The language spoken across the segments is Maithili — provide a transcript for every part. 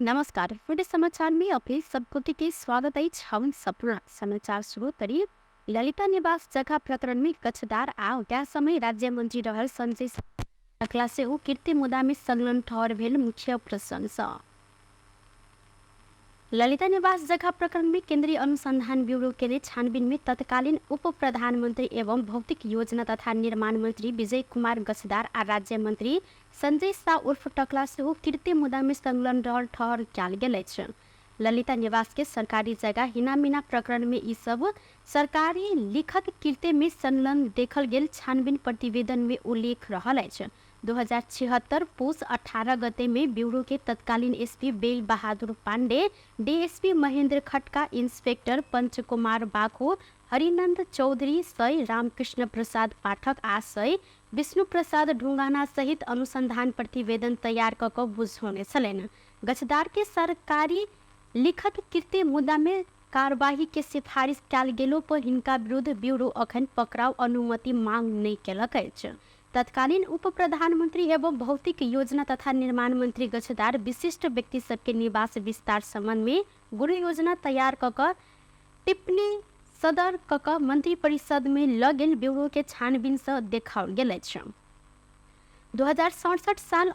नमस्कार, फुटे समाचार में अपने सबकोटी के स्वागत अछि। हम सपना समाचार शुरू करी। ललिता निवास जगह प्रकरण में गच्छदार आ त्या समय राज्य मंत्री रहल संजय सकला से ओ कीर्ति मुद्दा में संलग्न ठहर भेल मुख्य प्रशंसा। ललिता निवास जगह प्रकरण में केंद्रीय अनुसंधान ब्यूरो के छानबीन में तत्कालीन उप प्रधानमंत्री एवं भौतिक योजना तथा निर्माण मंत्री विजय कुमार गच्छदार आ राज्य मंत्री संजय शाह उर्फ टकला सेहो कीर्ति मुद्दा में संलग्न रहल ठहर कयल गेल अछि। ललिता निवास के सरकारी जगह हिनामिना प्रकरण में ई सब सरकारी लिखत कृत्य में संलग्न देखल गेल छानबीन प्रतिवेदन में उल्लेख रहल अछि। 2076 पुस 18 गते में ब्यूरो के तत्कालीन SP Bel Bahadur Pandey, DSP Mahendra Khadka, inspector Panchkumar Bakhu, Harinand Chaudhary, सय रामकृष्ण प्रसाद पाठक आ सय विष्णु प्रसाद ढुंगाना सहित अनुसंधान प्रतिवेदन तैयार क कऽ बुझौने छलनि। गच्छदार के सरकारी लिखत कृत्य मुद्दा में कार्यवाही के सिफारिश कयल गेलो पर हिनका विरुद्ध ब्यूरो अखन पकड़ाव अनुमति मांग नहि केलक अछि। तत्कालीन उप प्रधानमंत्री एवं भौतिक योजना तथा निर्माण मंत्री गच्छदार विशिष्ट व्यक्ति सबके निवास विस्तार संबंध में गुरु योजना तैयार क कऽ टिप्पणी सदर क कऽ मंत्रिपरिषद में ल गेल ब्यूरो के छानबीन सँ देखाओल गेल अछि। 2067 साल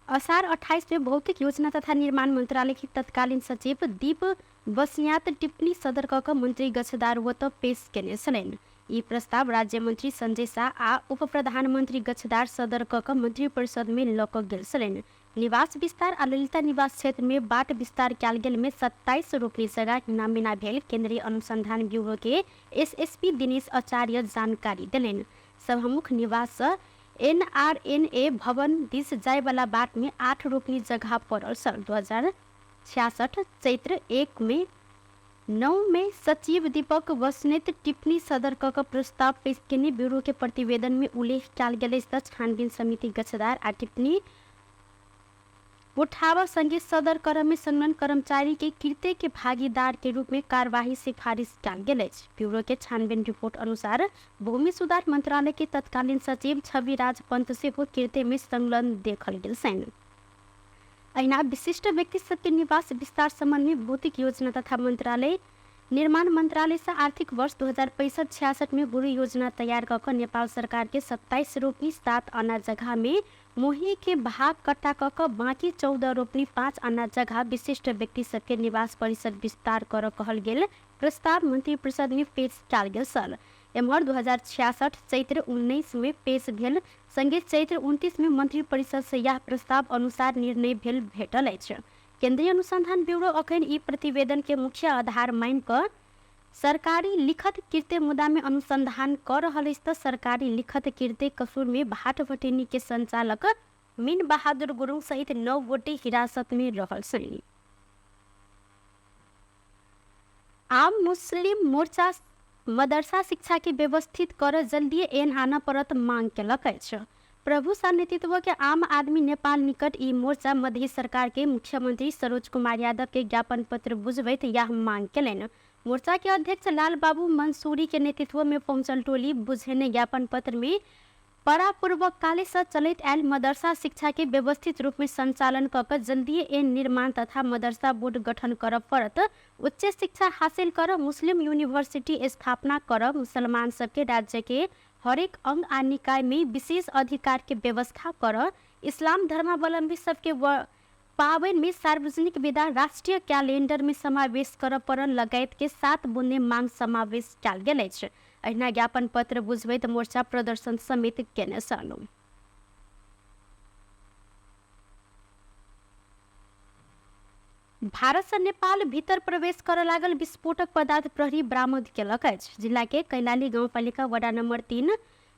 असार 28 में भौतिक योजना तथा निर्माण मंत्रालय के तत्कालीन सचिव दीप बस्न्यात टिप्पणी सदर क कऽ मंत्री गच्छदार ओतऽ पेश केने छलनि। ई प्रस्ताव राज्य मंत्री संजय शाह आ उप प्रधानमंत्री गच्छदार सदर क कऽ मंत्रिपरिषद में ल कऽ गेल छलनि। निवास विस्तार आ ललिता निवास क्षेत्र में बाट विस्तार कयल गेल में 27 रोपनी जगह हिनामिना भेल केंद्रीय अनुसंधान ब्यूरो के एसएसपी दिनेश आचार्य जानकारी देलनि। सभामुख निवास सँ एनआरएनए भवन दिस जायवला बाट में 8 रोपनी जगह पड़ल छल। 2066 चैत्र 1 में 9 में सचिव दीपक बस्नेत टिप्पणी सदर क कऽ प्रस्ताव पेश केने ब्यूरो के प्रतिवेदन में उल्लेख कयल गेल अछि त छानबीन समिति गच्छदार आ टिप्पणी उठाव संगे सदर करऽ में संलग्न कर्मचारी के कृत्य के भागीदार के रूप में कार्यवाही सिफारिश कयल गेल अछि। ब्यूरो के छानबीन रिपोर्ट अनुसार भूमि सुधार मंत्रालय के तत्कालीन सचिव छविराज पंत सेहो कृत्य में संलग्न देखल गेल छनि। अहिना विशिष्ट व्यक्ति सबके निवास विस्तार संबंध में भौतिक योजना तथा मंत्रालय निर्माण मंत्रालय से आर्थिक वर्ष 2065-66 में गुरु योजना तैयार क कऽ नेपाल सरकार के 27 रोपनी 7 आना जगह में मोही के भाग कट्टा क कऽ बाकी 14 रोपनी 5 आना जगह विशिष्ट व्यक्ति सबके निवास परिसर विस्तार करऽ कहल गेल प्रस्ताव मंत्री परिषद में पेश कयल गेल छल। एम्हर 2066 चैत्र 19 में पेश भेल संगे चैत्र 29 में मंत्री परिषद से यह प्रस्ताव अनुसार निर्णय भेल भेटल अछि। केंद्रीय अनुसंधान ब्यूरो अखन ई प्रतिवेदन के मुख्य आधार मानि कऽ सरकारी लिखत कृत्य मुद्दा में अनुसंधान कऽ रहल अछि तऽ सरकारी लिखत कृत्य कसूर में भाट भटेनी के संचालक मीन बहादुर गुरुङ सहित 9 गोटे हिरासत में रहल छनि। आम मुस्लिम मोर्चा मदरसा शिक्षा के व्यवस्थित कर जल्दी एन आनऽ पड़त मांग केलक अछि। प्रभु शाह नेतृत्व के आम आदमी नेपाल निकट ई मोर्चा मधेश सरकार के मुख्यमंत्री सरोज कुमार यादव के ज्ञापन पत्र बुझबैत यह मांग केलनि। मोर्चा के अध्यक्ष लाल बाबू मंसूरी के नेतृत्व में पहुंचल टोली बुझेने ज्ञापन पत्र में परापूर्वक कालेसँ चलैत आयल मदरसा शिक्षाके व्यवस्थित रूपमे सञ्चालन कऽ कऽ जल्दिए एहन निर्माण तथा मदरसा बोर्ड गठन करऽ पड़त। उच्च शिक्षा हासिल करऽ मुस्लिम यूनिवर्सिटी स्थापना करऽ मुसलमान सबके राज्यके हरेक अंग आ निकायमे विशेष अधिकारके व्यवस्था करऽ इस्लाम धर्मावलम्बी सबके पाबनिमे सार्वजनिक विदा राष्ट्रिय क्यालेण्डरमे समावेश करऽ पड़ल लगायतके 7 बुँदे मांग समावेश कयल गेल अछि। अहिना ज्ञापन पत्र बुझबैत मोर्चा प्रदर्शन समेत केने छल। भारत सँ नेपाल भीतर प्रवेश करऽ लागल विस्फोटक पदार्थ प्रहरी बरामद केलक अछि। जिला के कैलाली गाउँपालिका वडा नम्बर 3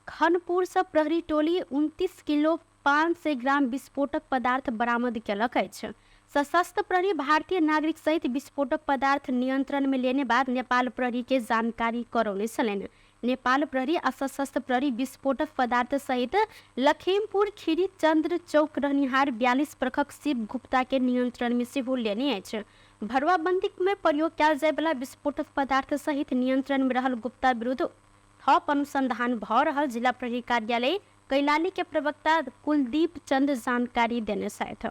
खनपुर सँ प्रहरी टोली 29 किलो 500 ग्राम विस्फोटक पदार्थ बरामद केलक अछि। सशस्त्र प्रहरी भारतीय नागरिक सहित विस्फोटक पदार्थ नियंत्रण में लेने बाद नेपाल प्रहरी के जानकारी करौने छलनि। नेपाल प्रहरी आ सशस्त्र प्रहरी विस्फोटक पदार्थ सहित लखीमपुर खीरी चंद्र चौक रहनिहार 42 प्रखक शिव गुप्ता के नियंत्रण में सेहो लेने अछि। भरुआ बंदी में प्रयोग कयल जायवला विस्फोटक पदार्थ सहित नियंत्रण में रहल गुप्ता विरुद्ध थप अनुसंधान भ रहल जिला प्रहरी कार्यालय कैलाली के प्रवक्ता कुलदीप चंद जानकारी देने छथि।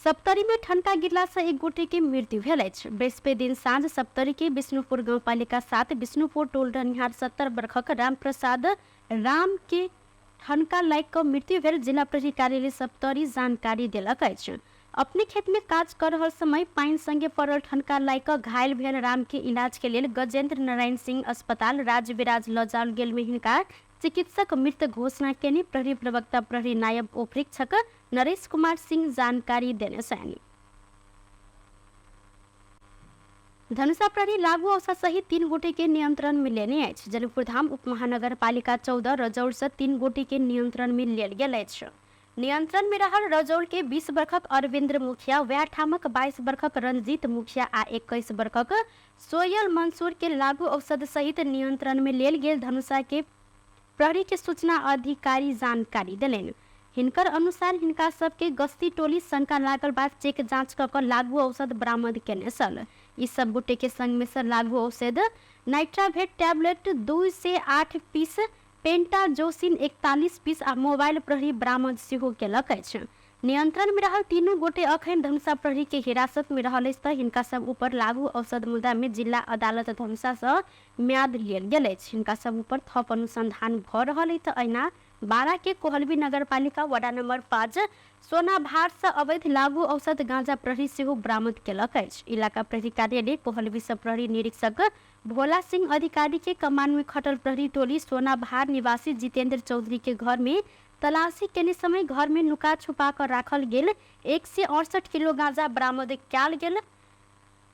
सप्तरी में ठनका गिरला से एक गोटे के मृत्यु भेल अछि। बृहस्पति दिन साँझ सप्तरी के विष्णुपुर गाउँपालिका 7 विष्णुपुर टोल रहनिहार 70 बरखक रामप्रसाद राम के ठनका लागि कऽ मृत्यु भेल जिला प्रहरी कार्यालय सप्तरी जानकारी देलक अछि। अपने खेत में काज कर रहल समय पानि संगे पड़ल ठनका लागि कऽ घायल भेल राम के इलाज के लेल गजेंद्र नारायण सिंह अस्पताल राजविराज लऽ जाओल गेल में हिनका चिकित्सक मृत घोषणा केने प्रहरी प्रवक्ता प्रहरी नायब उपरीक्षक नरेश कुमार सिंह जानकारी देने छनि। धनुषा प्रहरी लागू औषध सहित 3 गोटे के नियंत्रण में लेने अछि। जनकपुरधाम उपमहानगरपालिका 14 रजौल से 3 गोटे के नियंत्रण में लेल गेल अछि। नियंत्रण में रहल रजौल के 20 बरखक अरविंद्र मुखिया, वएह ठामक 22 बरखक रंजीत मुखिया आ 21 बरखक सोयल मंसूर के लागू औषध सहित नियंत्रण में लेल गेल धनुषा के प्रहरी के सूचना अधिकारी जानकारी देलनि। हिनकर अनुसार हिनका सबके गस्ती टोली शंका लागल बाद चेक जांच क कऽ लागू औषध बरामद केने छल। ई सब गोटे के संग में से लागू औषध नाइट्रावेट टैबलेट 208 पीस, पेंटाजोसिन 41 पीस आ मोबाइल प्रहरी बरामद सेहो केलक अछि। नियंत्रण में रहल तीनू गोटे अखन धनुषा प्रहरी के हिरासत में रहल अछि तऽ हिनका सब ऊपर लागू औषध मुद्दा में जिला अदालत धनुषा सँ म्याद लेल गेल अछि। हिनका सब ऊपर थप अनुसंधान भऽ रहल अछि। तऽ अहिना बारा के कोहलबी नगरपालिका वडा नंबर 5 सोनाभार सँ अवैध लागू औषध गांजा प्रहरी सेहो बरामद केलक अछि। इलाका प्रहरी कार्यालय कोहलबी सँ प्रहरी निरीक्षक भोला सिंह अधिकारी के कमान में खटल प्रहरी टोली सोनाभार निवासी जितेंद्र चौधरी के घर में तलाशी केने समय घर में नुका छुपा कर राखल गेल 168 किलो गांजा बरामद कयल गेल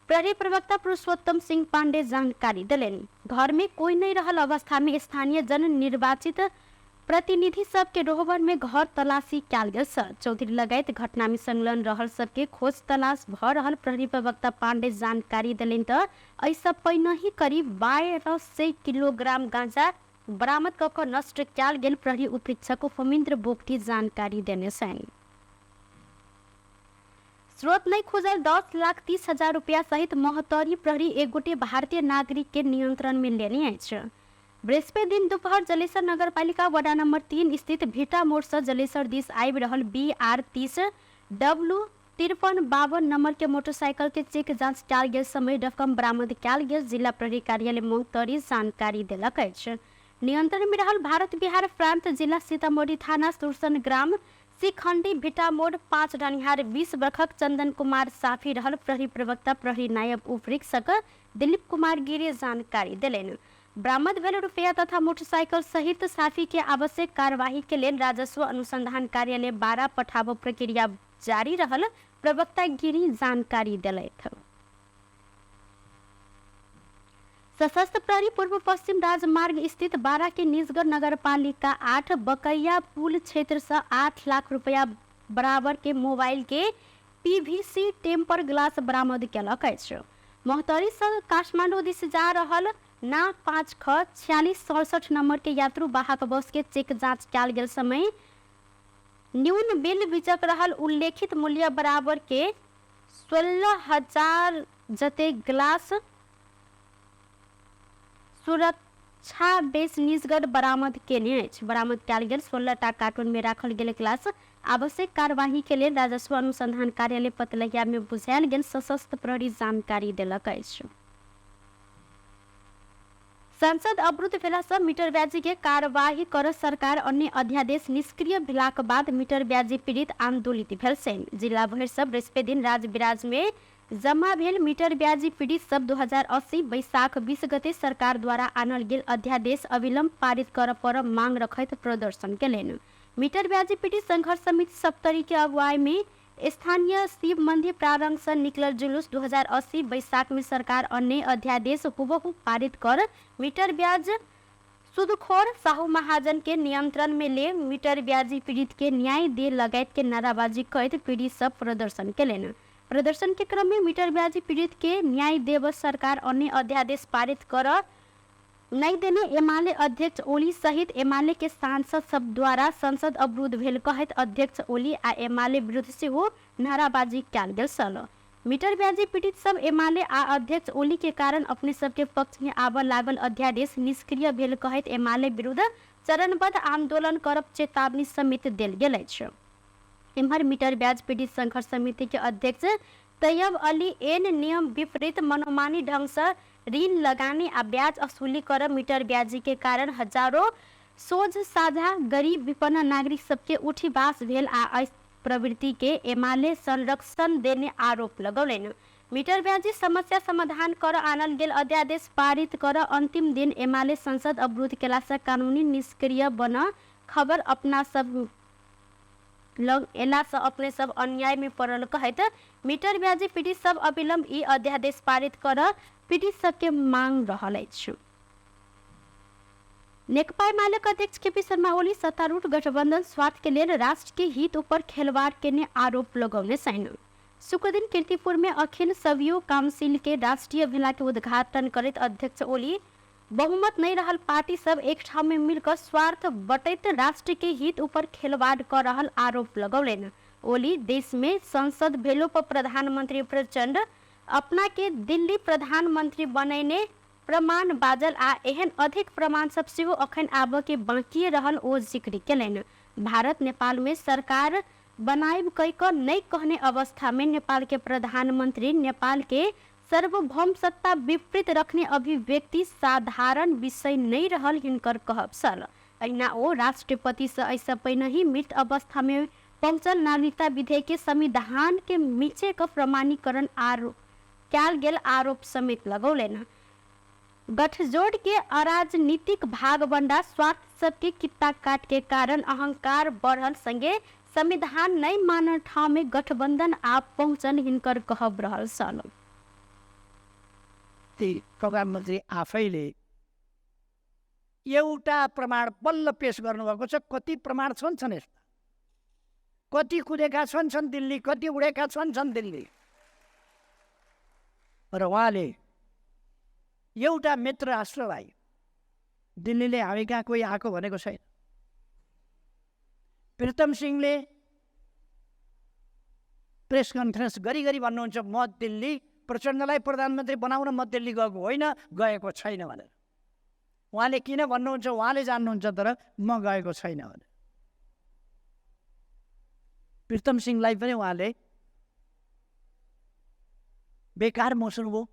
प्रहरी प्रवक्ता पुरुषोत्तम सिंह पांडे जानकारी देलनि। घर में कोई नहीं रहल अवस्था में स्थानीय जननिर्वाचित प्रतिनिधि सबके रोहबर में घर तलाशी कयल गेल छल। चौधरी लगायत घटना में संलग्न रहल सबके खोज तलाश भऽ रहल प्रहरी प्रवक्ता पांडे जानकारी देलनि। तऽ एहि सँ पहिनहि करीब 1200 किलोग्राम गांजा बरामद कऽ कऽ नष्ट कयल गेल प्रहरी उपरीक्षक होमिन्द्र बोगटी जानकारी देने छनि। स्रोत नहि खुजल 10,30,000 रुपया सहित महोत्तरी प्रहरी एक गोटे भारतीय नागरिक के नियंत्रण में लेने अछि। बृहस्पति दिन दोपहर जलेसर नगरपालिका वडा नंबर 3 स्थित भिटा मोड़ से जलेसर दिस आबि रहल BR 30 W 5352 number के मोटरसाइकिल के चेक जांच कयल गेल समय रकम बरामद कयल गेल जिला प्रहरी कार्यालय महोत्तरी जानकारी देलक अछि। नियंत्रण में रहल भारत बिहार प्रांत जिला सीतामढ़ी थाना सुरसन ग्राम शिखंडी भिटा मोड़ 5 रहनिहार 20 बरखक चंदन कुमार साफी रहल प्रहरी प्रवक्ता प्रहरी नायब उपरीक्षक दिलीप कुमार गिरी जानकारी देलनि। बरामद भेल रुपया तथा मोटरसाइकिल सहित साफी के आवश्यक कार्यवाही के लेल राजस्व अनुसंधान कार्यालय 12 पठाबऽ प्रक्रिया जारी रहल प्रवक्ता गिरी जानकारी देलथि। सशस्त्र प्रहरी पूर्व पश्चिम राजमार्ग स्थित बारा के निजगढ़ नगरपालिका 8 बकैया पुल क्षेत्र से 8 लाख रुपया बराबर के मोबाइल के पीवीसी टेम्पर ग्लास बरामद केलक अछि। महोत्तरी से काठमांडू दिस जा रहल ना 5 ख 4667 नंबर के यात्रु वाहक बस के चेक जांच कयल गेल समय न्यून बिल बिचक रहल उल्लेखित मूल्य बराबर के 16,000 जते ग्लास सुरक्षा बेस निजगढ़ बरामद केने अछि। बरामद कयल गेल 16 टा कार्टून में राखल गेल ग्लास आवश्यक कार्यवाही के लेल राजस्व अनुसंधान कार्यालय पतलहिया में बुझायल गेल सशस्त्र प्रहरी जानकारी देलक अछि। संसद अवरुद्ध भेलासँ मीटर ब्याजी के कार्यवाही कर सरकार अन्य अध्यादेश निष्क्रिय भेलाक बाद मीटर ब्याजी पीड़ित आंदोलित भेल छनि। जिला भरि सँ बृहस्पति दिन राजविराज में जमा भेल मीटर ब्याजी पीड़ित सब 2080 बैसाख 20 गते सरकार द्वारा आनल गेल अध्यादेश अविलंब पारित कर पर मांग रखैत प्रदर्शन केलनि। मीटर ब्याजी पीड़ित संघर्ष समिति सप्तरी के अगुवाई में स्थानीय शिव मंदिर प्रारंभ से निकलल जुलूस 2080 बैसाख में सरकार अन्य अध्यादेश हुबहू पारित कर मीटर ब्याज सूदखोर साहू महाजन के नियंत्रण में ले मीटर ब्याजी पीड़ित के न्याय दे लगायत के नाराबाजी करैत पीड़ित सब प्रदर्शन केलनि। प्रदर्शन के क्रम में मीटर ब्याजी पीड़ित के न्याय देव सरकार अन्य अध्यादेश पारित कर नहीं देने एमाले अध्यक्ष ओली सहित एमाले के सांसद सब द्वारा संसद अवरुद्ध भेल कहैत अध्यक्ष ओली आ एमाले विरुद्ध सेहो नाराबाजी कयल गेल छल। मीटर ब्याजी पीड़ित सब एमाले आ अध्यक्ष ओली के कारण अपने सबके पक्ष में आबऽ लागल अध्यादेश निष्क्रिय भेल कहैत एमाले विरुद्ध चरणबद्ध आंदोलन करब चेतावनी समेत देल गेल अछि। एम्हर मीटर ब्याज पीड़ित संघर्ष समिति के अध्यक्ष तैयब अली एन नियम विपरीत मनोमानी ढंग से ऋण लगानी आ ब्याज वसूली कर मीटर ब्याजी के कारण हजारों सोझ साझा गरीब विपन्न नागरिक सबके उठीवास भेल आ एहि प्रवृत्ति के एमाले संरक्षण देने आरोप लगौलनि। मीटर ब्याजी समस्या समाधान कर आनल गेल अध्यादेश पारित कर अंतिम दिन एमाले संसद अवरुद्ध केला से कानूनी निष्क्रिय बन खबर अपना सब लग एला से अपने सब अन्याय में पड़ल कहैत मीटर ब्याजी पीड़ित सब अविलंब ई अध्यादेश पारित कर पीड़ित सबके मांग रहल अछि। नेकपा एमाले अध्यक्ष केपी शर्मा ओली सत्तारूढ़ गठबंधन स्वार्थ के लेल राष्ट्र के हित ऊपर खेलवाड़ केने आरोप लगौने छनि। शुक्रदिन कीर्तिपुर में अखिल सवियो काउंसिल के राष्ट्रीय भेला के उद्घाटन करैत अध्यक्ष ओली बहुमत नहीं रहल पार्टी सब एक ठाम में मिलकर स्वार्थ बटैत राष्ट्र के हित ऊपर खेलवाड़ कर रहल आरोप लगौलनि। ओली देश में संसद भेलो पर प्रधानमंत्री प्रचंड अपना के दिल्ली प्रधानमंत्री बनैने प्रमाण बाजल आ एहन अधिक प्रमाण सब सेहो अखन आबऽ के बाकिए रहल ओ जिक्र केलनि। भारत नेपाल में सरकार बनायब कहि कऽ नहि कहने अवस्था में नेपाल के प्रधानमंत्री नेपाल के सार्वभौम सत्ता विपरीत रखने अभिव्यक्ति साधारण विषय नहीं रहल हिनकर कहब छल। अहिना ओ राष्ट्रपति से एहिसँ पहिने ही मृत अवस्था में पहुँचल नागरिकता विधेयक के संविधान के मीचे के प्रमाणीकरण आरोप कयल गेल आरोप समेत लगौलनि। गठजोड़ के अराजनीतिक भागबंडा स्वार्थ सबके कित्ता काट के कारण अहंकार बढ़ल संगे संविधान नहीं मानल ठाव में गठबंधन आ पहुँचल हिनकर कहब रहल छल। ती प्रधानमन्त्री आफैले एउटा प्रमाण बल्ल पेश गर्नुभएको छ। कति प्रमाण छन् छन् यस्ता, कति कुदेका छन् छन् दिल्ली, कति उडेका छन् छन् दिल्ली। र उहाँले एउटा मित्र राष्ट्रलाई दिल्लीले हामी कहाँ कोही आएको भनेको छैन। प्रीतम सिंहले प्रेस कन्फरेन्स गरी गरी भन्नुहुन्छ म दिल्ली प्रचण्डलाई प्रधानमन्त्री बनाउन म दिल्ली गएको होइन, गएको छैन भनेर। उहाँले किन भन्नुहुन्छ उहाँले जान्नुहुन्छ, तर म गएको छैन भनेर। प्रीतम सिंहलाई पनि उहाँले बेकार मोस्नुभयो।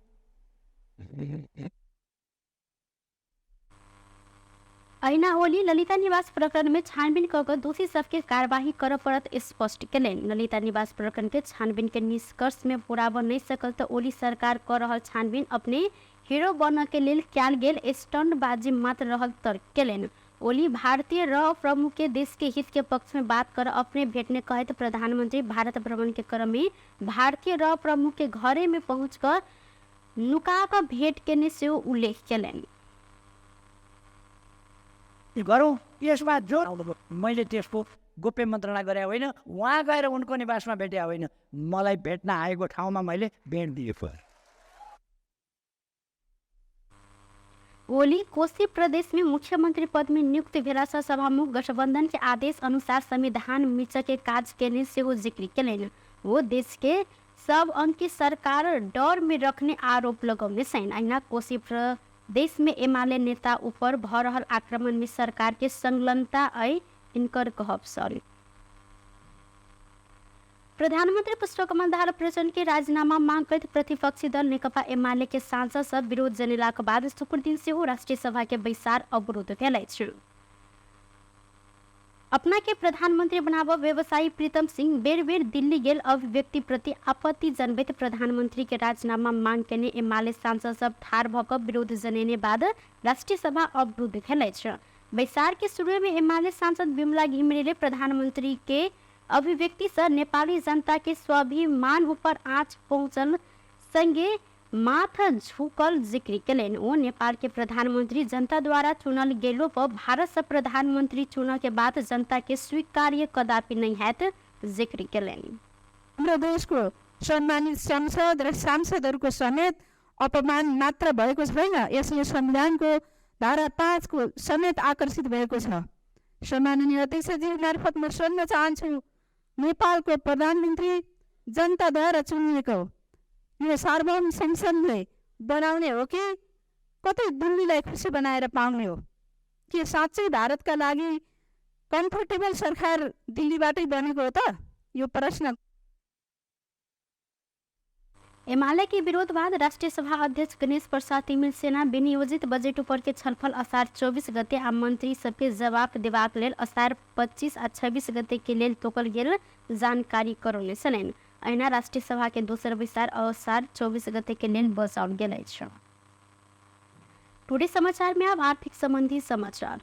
अहिना ओली ललिता निवास प्रकरण में छानबीन कऽ कऽ दोषी सबके कार्यवाही करऽ पड़त स्पष्ट केलनि। ललिता निवास प्रकरण के छानबीन के निष्कर्ष में पुराबऽ नहि सकल तऽ ओली सरकार कऽ रहल छानबीन अपने हीरो बनऽ के लेल कयल गेल स्टंटबाजी मात्र रहल तर्क केलनि। ओली भारतीय रॉ प्रमुख के देश के हित के पक्ष में बात कर अपने भेटने कहैत प्रधानमंत्री भारत भ्रमण के क्रम में भारतीय रॉ प्रमुख के घरे में पहुँच कऽ नुका कऽ भेंट केने सेहो उल्लेख केलनि। गरौँ यसमा जो मैले त्यसको गोप्य मन्त्रणा गरे होइन, उहाँ गएर उनको निवासमा भेटे होइन, मलाई भेट्न आएको ठाउँमा मैले भेट दिएँ। ओली कोशी प्रदेश में मुख्यमंत्री पद में नियुक्त भेला सँ सभामुख गठबंधन के आदेश अनुसार संविधान मिचऽ के काज केने सेहो जिक्र केलनि। वो देश के सब अंग के सरकार डर में रखने आरोप लगौने छनि। अहिना कोशी प्रदेश में एमाले नेता ऊपर भऽ रहल आक्रमण में सरकार के संलग्नता अइ इनकर कहब छल। प्रधानमंत्री पुष्पकमल दाहाल प्रचण्ड के राजीनामा मांग करैत प्रतिपक्षी दल नेकपा एमाले के सांसद सब विरोध जनेलाक बाद शुक्रदिन सेहो राष्ट्रिय सभा के बैसार अवरुद्ध भेल अछि। अपना के प्रधानमंत्री बनाब व्यवसायी प्रीतम सिंह बेर बेर दिल्ली गेल अभिव्यक्ति प्रति आपत्ति जनबैत प्रधानमंत्री के राजीनामा मांग केने एमाले सांसद सब ठाढ़ भऽ कऽ विरोध जनेने बाद राष्ट्रिय सभा अवरुद्ध भेल अछि। बैसार के शुरू में एमाले सांसद विमला घिमिरेले प्रधानमंत्री के अभिव्यक्ति से नेपाली जनता के स्वाभिमान ऊपर आँच पहुँचल संगे माथ झुकल जिक्र केलनि। ओ नेपाल के प्रधानमंत्री जनता द्वारा चुनल गेलो पर भारत से प्रधानमंत्री चुनऽ के बाद जनता के स्वीकार्य कदापि नहीं हैत जिक्र केलनि। हाम्रो देशको सम्मानित संसद र सांसदहरूको समेत अपमान मात्र भएको छैन, यसले संविधानको धारा 5 को समेत आकर्षित भएको छ। सम्माननीय अध्यक्षजी मार्फत म सोध्न चाहन्छु, नेपालको प्रधानमन्त्री जनताद्वारा चुनिएको यो सार्वभौम संसदले बनाउने हो कि कतै दिल्लीलाई खुसी बनाएर पाउने हो? के साँच्चै भारतका लागि कम्फर्टेबल सरकार दिल्लीबाटै बनेको हो त? यो प्रश्न। एमाले के विरोध बाद राष्ट्रिय सभा अध्यक्ष गणेश प्रसाद तिमिल सेना विनियोजित बजेट ऊपर के छलफल असार 24 गते आ मंत्री सबके जवाब देबाक लेल असार 25 आ 26 गते के लेल तोकल गेल जानकारी करौने छलनि। अहिना राष्ट्रिय सभा के दोसर बैसार असार 24 गते के लेल बसाओल गेल अछि। टुडे समाचार में अब आर्थिक संबंधी समाचार।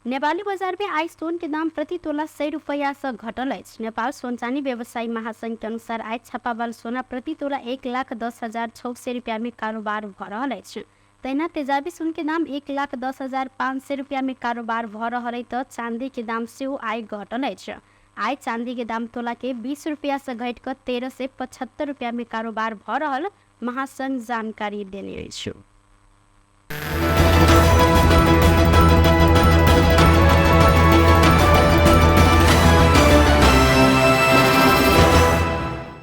नेपाली बजार में आइ सोन के दाम प्रति तोला 100 रुपैया से घटल अछि। नेपाल सोन चानी व्यवसायी महासंघ के अनुसार आइ छापावाल सोना प्रति तोला 1,10,600 रुपया में कारोबार भ रहल अछि। तहिना तेजाबी सोन के दाम 1,10,500 रुपया में कारोबार भ रहल अछि त चांदी के दाम सेहो आइ घटल अछि। आइ चांदी के दाम तोला के 20 रुपया से घटि कऽ 1375 रुपया में कारोबार भ रहल महासंघ जानकारी देने अछि।